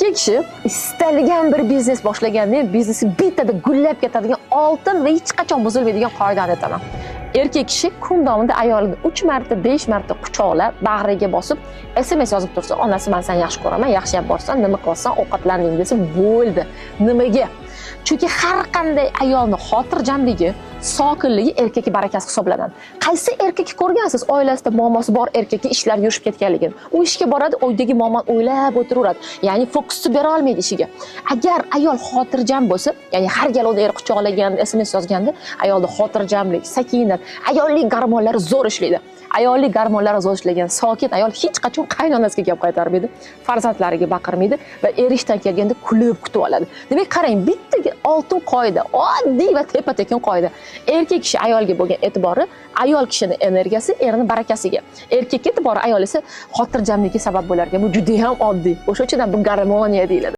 Erkak kishi istalgan bir biznes boshlaganda biznesi bittada gullab ketadigan oltin va hech qachon buzilmaydigan qoidani aytaman. Erkak kishi kun davomida ayolini 3 marta, 5 marta quchoqlab, bag'riga bosib, SMS yozib tursa, onasi men seni yaxshi ko'raman, yaxshi yeb borsan, nima qilsan, ovqatlanding desa bo'ldi. Nimaga? Chunki har qanday ayolni xotirjamligi, sokinligi erkakning barakasi hisoblanadi. Qaysi erkakni ko'rgansiz oilasida muammosi bor erkakka ishlar yurishib ketganligini? U ishga boradi, uydagi muammoni o'ylab o'tiraveradi. Ya'ni fokusni bera olmaydi ishiga. Agar ayol xotirjam bo'lsa, ya'ni har gal uni er quchoqlagan, SMS yozganda ayolda xotirjamlik, sakinat, ayollik gormonlari zo'r ishlaydi. Ayollik gormonlari zo'r ishlagan sokin ayol hech qachon qaynonasiga gap qaytarmaydi, farzandlariga baqirmaydi va er ishdan kelganda kulib kutib oladi. Demak, qarang, bitta oltin qoida, oddiy va tepa-tekin qoida. Erkak kishi ayolga bo'lgan e'tibori, ayol kishining energiyasi erini barakasiga. Erkakka e'tibori ayol esa xotirjamlikka sabab bo'lar ekan. Bu juda ham oddiy. O'sha uchun ham bu garmoniya deyiladi.